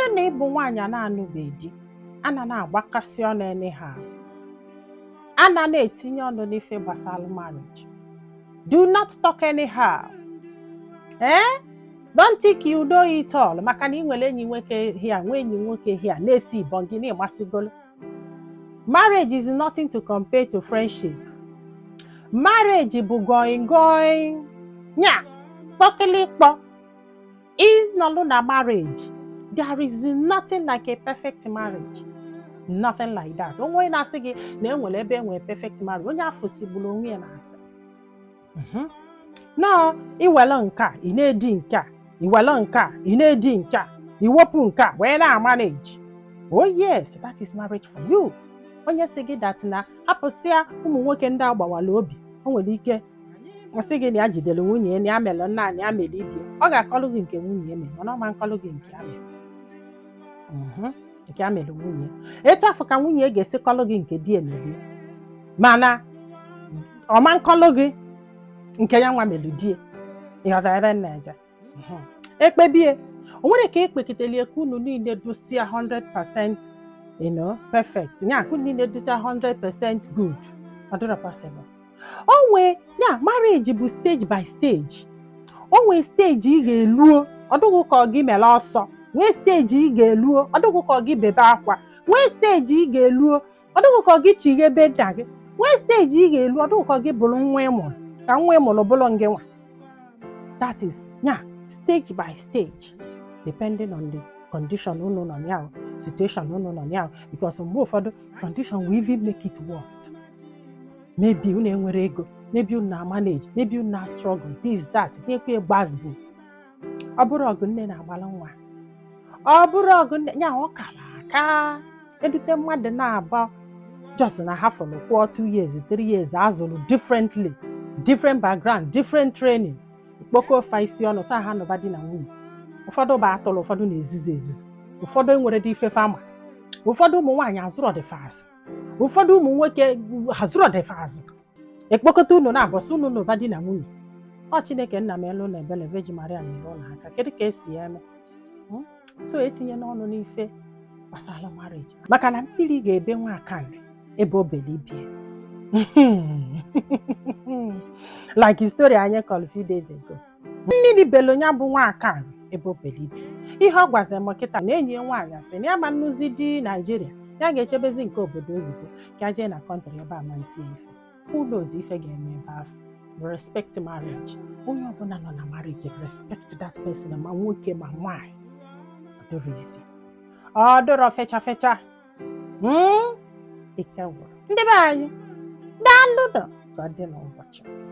Bụrụ na ị bụ nwaanyị a na-anụbeghị di, ana na-agbakasị ọnụ anyhow, ana na-etinye ọnụ n'ife gbasara marriage. Do not talk anyhow. Eh, don't think you know it all maka na ị nwere enyi nwoke here, nwee enyi nwoke here, na-esi ibọn gị na-ịgbasigolo. Marriage is nothing to compare to friendship. Marriage bụ going going nya kpọkịlịkpọ. Ịnọlụ na marriage, there is nothing like a perfect marriage, nothing like that. Onwe onye na-asị gị na enwere ebe enwere perfect marriage, onye afọ sigburu onwe ya na-asị. Nọọ iwelu nke a, ị na-edi nke a, iwelu nke a, ị na-edi nke a, iwepụ nke a wee na-amanage. Oh yes, that is marriage for you. Onye si gị that na hapụsịa ụmụ nwoke ndị a gbawara obi, o nwere ike ọ sị gị na ya jidere nwunye ya, na ya mere nna, na ya mere ibie. Ọ ga-akọlụ gị nke nwunye ya mere, mana ọ ma nkọlụ gị nke ya mere. Nke ya mere nwunye ya. Etu afọ ka nwunye ya ga-esi kọlụ gị nke di emelie, mana ọ ma nkọlụ gị nke ya nwa mere di ya. Ịghọtara ebe m na-eje? Ekpebie, o nwere ka ekpekitelie ka unu niile dosia 100% perfect, ya ka unu niile dosia 100% good, ọ dịrọ possible. O nwee ya, marriage bụ stage by stage. O nwee stage ị ga-eluo, ọ dịghị ka ọ gị mere ọsọ. Nwee stage ị ga-eluo, ọ dịghị ka ọ gị bebe akwa. Nwee stage ị ga-eluo, ọ dịghị ka ọ gị chighebe nna gị. Nwee stage ị ga-elu, ọ dịghị ka ọ gị bụrụ nwa ị mụrụ, ka nwa ị mụrụ bụrụ ngị nwa. That is ya, stage by stage, depending on the condition unu nọ ya, situation unu nọ ya, because mgbe ụfọdụ condition will even make it worst. Maybe unu enwere ego, maybe unu na manage, maybe unu na struggle, this, that, tinyekwa gbazbu. Ọ bụrụ ọgụ nne na-agbala nwa, ọ bụrụ ọgụ nne ya, ọ kara aka edute mmadụ na-aba just na ha fọrọ kwụọ 2 years, 3 years, azụrụ differently, different background, different training, kpokọ ofe isi ọnụ sa ha nụba di na nwunye. Ụfọdụ bụ atụrụ, ụfọdụ na-ezuzu ezuzu, ụfọdụ enwere dị ife fama, ụfọdụ ụmụ nwaanyị azụrọ dịfa azụ, ụfọdụ ụmụ nwoke azụrọ dịfa azụ. Ekpokọta unu na-abọsị unu nụba di na nwunye. Ọ Chineke nna m elu na ebele, Virgin Maria nyere ụlọ aka. Kedu ka esi eme? So etinye n'ọnụ n'ife gbasara marriage, maka na mmiri ga-ebe nwa akanri ebe o beli ibie, like story anyị kọrọ few days ago. Mmiri belu ya bụ nwa akanri ebe o beli ibie. Ihe ọ gwaziri m kịta na enyi ya nwaanyị sị na ya ma nnụzi di Naijiria, ya ga-echebezi nke obodo oyibo ka jee na country ebe a ma ntinye ife. Who knows ife ga-eme ebe ahụ? Respect marriage. Onye ọbụla nọ na marriage, respect that person, ma nwoke ma nwaanyị. Ọ dịrọ isi, ọ dịrọ fecha fecha. Ike gwụrụ ndị be anyị. Daalụ nụ, ka ọ dị n'ụbọchị ọzọ.